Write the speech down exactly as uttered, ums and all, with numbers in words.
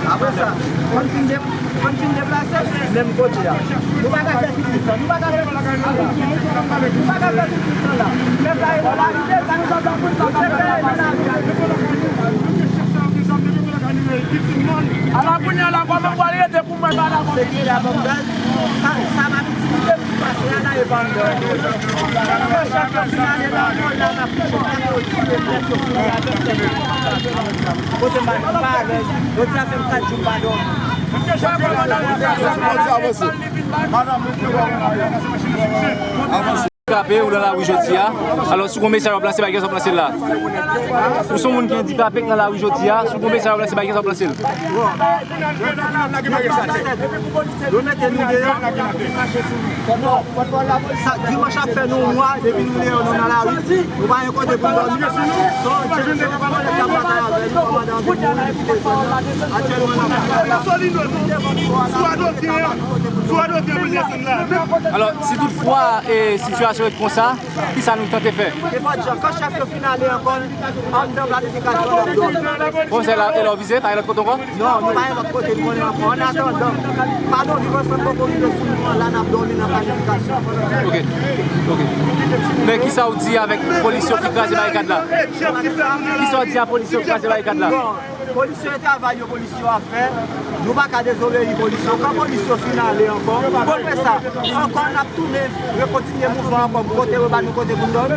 Apre sa, konn fin de-, konn fin deplase, menm kote a. Nou pa ka fè tout tan. Nou pa ka fè tout tan. Nou pa ka fè tout tan la. Pèp la e nan lari, sa nou sot nan poul, sa nou sot nan lari. Ala kounye a la, kòman pral rete pou mwen pa dakò? Sekirite a ban m gaz. Sa, sa m ap itilite pou pase a la, e pa anndan. Chèf yo fin ale nan mòn la, n ap kouche, sa yo tiye nèt, yo fini avèk nèt. Kote m pa, m pa alèz. Jodi a fè m kat jou m pa dòmi. Avanse, avanse. Avanse. Andikape ou nan lari jodi a. Alò, si w gen mesaj w ap lanse, bay kè w ap lanse l la. Ou se yon moun ki andikape k nan lari jodi a, si w gen mesaj w ap lanse, bay kè w ap lanse l. Yo mete nou deyò. Sa, dimanch ap fè nou yon mwa depi nou deyò, nou nan lari. Nou pa gen kote pou n dòmi. Son, James, se yon kòmandan k ap batay avè nou, kòmandan an vin mouri, li kite zòn nan. Aktyèlman, n ap Solino, non. Sou Adoken an. Sou Adoken pou desann la. Alò, si toutfwa, e, sitiyasyon ret konsa, kisa nou tante fè? Nenpòt jan, kan chèf yo fin ale ankò, anndan planifikasyon n ap dòmi. Bon, se la, e la w vize, pa gen lòt kote ankò? Non, nou pa gen lòt kote, nou konnen ankò. Annatandan, padon viv ansanm poko rive sou nou an, la n ap dòmi nan planifikasyon. Ok, ok. Men kisa w di avèk polis yo ki kraze barikad la? Kisa w di a polis yo ki kraze barikad la? Bon, polis yo e travay yo, polis yo ap fè. Nou pa ka dezobeyi polis yo. Kan polis yo fin ale ankò, apre sa, ankò n ap tounen rekontinye mouvman ankò pou kote yo ba nou kote pou n dòmi.